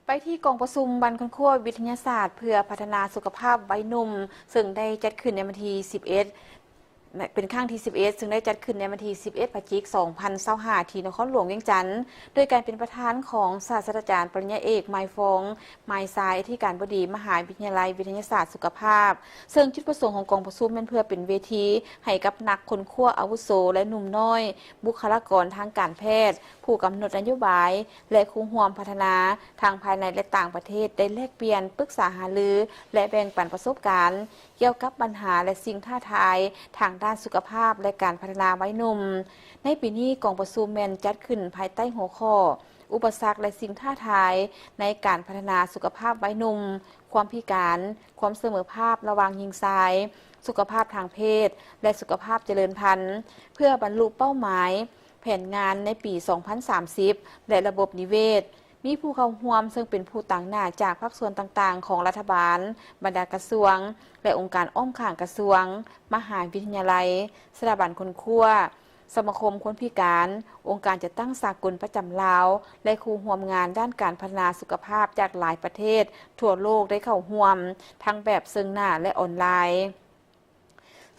ໄປທີ່ກອງປະຊຸມວັນຄົ້ນຄວ້າວິທະຍາສາດເພື່ອພັດທະນາສຸຂະພາບໄວໜຸ່ມ ເຊິ່ງໄດ້ຈັດຂຶ້ນໃນວັນທີສິບເອັດ ເປັນຄັ້ງທີສິບເອັດ ເຊິ່ງໄດ້ຈັດຂຶ້ນໃນວັນທີສິບເອັດ ພະຈິກ ສອງພັນຊາວຫ້າ ທີ່ນະຄອນຫຼວງວຽງຈັນ ໂດຍການເປັນປະທານຂອງສາດສະດາຈານປະລິນຍາເອກ ມາຍຟອງ ມາຍຊາຍ ອະທິການບໍດີມະຫາວິທະຍາໄລວິທະຍາສາດສຸຂະພາບ ເຊິ່ງຈຸດປະສົງຂອງກອງປະຊຸມແມ່ນເພື່ອເປັນເວທີໃຫ້ກັບນັກຄົ້ນຄວ້າອາວຸໂສ ແລະ ໜຸ່ມນ້ອຍ, ບຸກຄະລາກອນທາງການແພດ, ຜູ້ກຳນົດນະໂຍບາຍ ແລະ ຄູ່ຮ່ວມພັດທະນາທັງພາຍໃນ ແລະ ຕ່າງປະເທດ ໄດ້ແລກປ່ຽນ, ປຶກສາຫາລື ແລະ ແບ່ງປັນປະສົບການ ກ່ຽວກັບບັນຫາ ແລະ ສິ່ງທ້າທາຍທາງດ້ານສຸຂະພາບ ແລະ ການພັດທະນາໄວໜຸ່ມ. ໃນປີນີ້ ກອງປະຊຸມແມ່ນຈັດຂຶ້ນພາຍໃຕ້ຫົວຂໍ້ ອຸປະສັກ ແລະ ສິ່ງທ້າທາຍໃນການພັດທະນາສຸຂະພາບໄວໜຸ່ມ, ຄວາມພິການ, ຄວາມສະເໝີພາບລະຫວ່າງຍິງຊາຍ, ສຸຂະພາບທາງເພດ ແລະ ສຸຂະພາບຈະເລີນພັນ ເພື່ອບັນລຸເປົ້າໝາຍແຜນງານໃນປີສອງພັນສາມສິບ ແລະ ລະບົບນິເວດ. ມີຜູ້ເຂົ້າຮ່ວມເຊິ່ງເປັນຜູ້ຕາງໜ້າຈາກພາກສ່ວນຕ່າງໆຂອງລັດຖະບານ, ບັນດາກະຊວງ ແລະ ອົງການອ້ອມຂ້າງກະຊວງ, ມະຫາວິທະຍາໄລ, ສະຖາບັນຄົ້ນຄວ້າ, ສະມາຄົມຄົນພິການ, ອົງການຈັດຕັ້ງສາກົນປະຈຳລາວ ແລະ ຄູ່ຮ່ວມງານດ້ານການພັດທະນາສຸຂະພາບຈາກຫຼາຍປະເທດທົ່ວໂລກໄດ້ເຂົ້າຮ່ວມ ທັງແບບເຊິ່ງໜ້າ ແລະ ອອນລາຍ.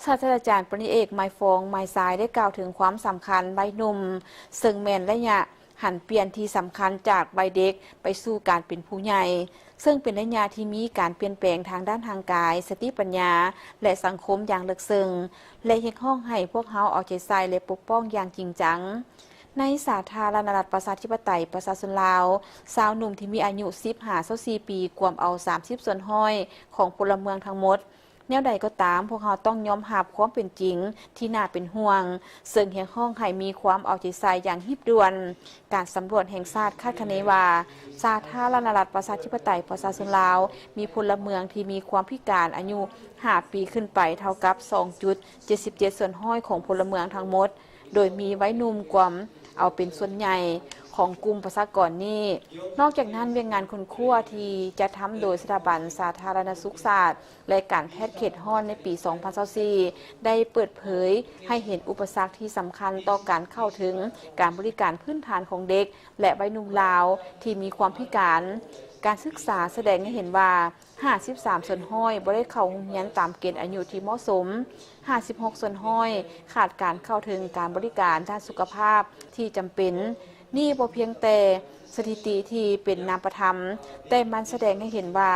ສາດສະດາຈານປະລິນຍາເອກ ມາຍຟອງ ມາຍຊາຍ ໄດ້ກ່າວເຖິງຄວາມສຳຄັນໄວໜຸ່ມ ເຊິ່ງແມ່ນໄລຍະຫັນປ່ຽນທີ່ສຳຄັນຈາກໄວເດັກໄປສູ່ການເປັນຜູ້ໃຫຍ່, ເຊິ່ງເປັນໄລຍະທີ່ມີການປ່ຽນແປງທາງດ້ານຮ່າງກາຍ, ສະຕິປັນຍາ ແລະ ສັງຄົມຢ່າງເລິກເຊິ່ງ ແລະ ຮຽກຮ້ອງໃຫ້ພວກເຮົາເອົາໃຈໃສ່ ແລະ ປົກປ້ອງຢ່າງຈິງຈັງ. ໃນສາທາລະນະລັດປະຊາທິປະໄຕປະຊາຊົນລາວ, ຊາວໜຸ່ມທີ່ມີອາຍຸສິບຫາຊາວສີ່ປີ ກວມເອົາສາມສິບສ່ວນຮ້ອຍຂອງພົນລະເມືອງທັງໝົດ. ແນວໃດກໍຕາມ, ພວກເຮົາຕ້ອງຍອມຮັບຄວາມເປັນຈິງທີ່ໜ້າເປັນຫ່ວງ, ເຊິ່ງຮຽກຮ້ອງໃຫ້ມີຄວາມເອົາໃຈໃສ່ຢ່າງຮີບດ່ວນ. ການສຳຫຼວດແຫ່ງຊາດຄາດຄະເນວ່າ ສາທາລະນະລັດປະຊາທິປະໄຕປະຊາຊົນລາວ ມີພົນລະເມືອງທີ່ມີຄວາມພິການອາຍຸຫ້າປີຂຶ້ນໄປເທົ່າກັບສອງຈຸດເຈັດສິບເຈັດສ່ວນຮ້ອຍຂອງພົນລະເມືອງທັງໝົດ, ໂດຍມີໄວໜຸ່ມກວມເອົາເປັນສ່ວນໃຫຍ່ຂອງກຸ່ມປະຊາກອນນີ້. ນອກຈາກນັ້ນ, ວຽກງານຄົ້ນຄວ້າທີ່ຈັດທຳໂດຍສະຖາບັນສາທາລະນະສຸກສາດ ແລະ ການແພດເຂດຮ້ອນໃນປີສອງພັນຊາວສີ່ ໄດ້ເປີດເຜີຍໃຫ້ເຫັນອຸປະສັກທີ່ສຳຄັນຕໍ່ການເຂົ້າເຖິງການບໍລິການພື້ນຖານຂອງເດັກ ແລະ ໄວໜຸ່ມລາວທີ່ມີຄວາມພິການ. ການສຶກສາສະແດງໃຫ້ເຫັນວ່າ ຫ້າສິບສາມສ່ວນຮ້ອຍບໍ່ໄດ້ເຂົ້າໂຮງຮຽນຕາມເກນອາຍຸທີ່ເໝາະສົມ, ຫ້າສິບຫົກສ່ວນຮ້ອຍຂາດການເຂົ້າເຖິງການບໍລິການດ້ານສຸຂະພາບທີ່ຈຳເປັນ. ນີ້ບໍ່ພຽງແຕ່ສະຖິຕິທີ່ເປັນນາມປະທຳ, ແຕ່ມັນສະແດງໃຫ້ເຫັນວ່າ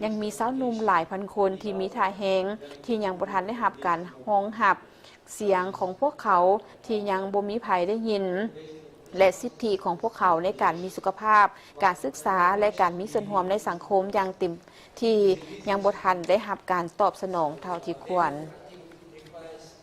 ຍັງມີຊາວໜຸ່ມຫຼາຍພັນຄົນທີ່ມີທ່າແຮງທີ່ຍັງບໍ່ທັນໄດ້ຮັບການຮອງຮັບ, ສຽງຂອງພວກເຂົາທີ່ຍັງບໍ່ມີໃຜໄດ້ຍິນ ແລະ ສິດທິຂອງພວກເຂົາໃນການມີສຸຂະພາບ, ການສຶກສາ ແລະ ການມີສ່ວນຮ່ວມໃນສັງຄົມຢ່າງເຕັມທີ່ຍັງບໍ່ທັນໄດ້ຮັບການຕອບສະໜອງເທົ່າທີ່ຄວນ.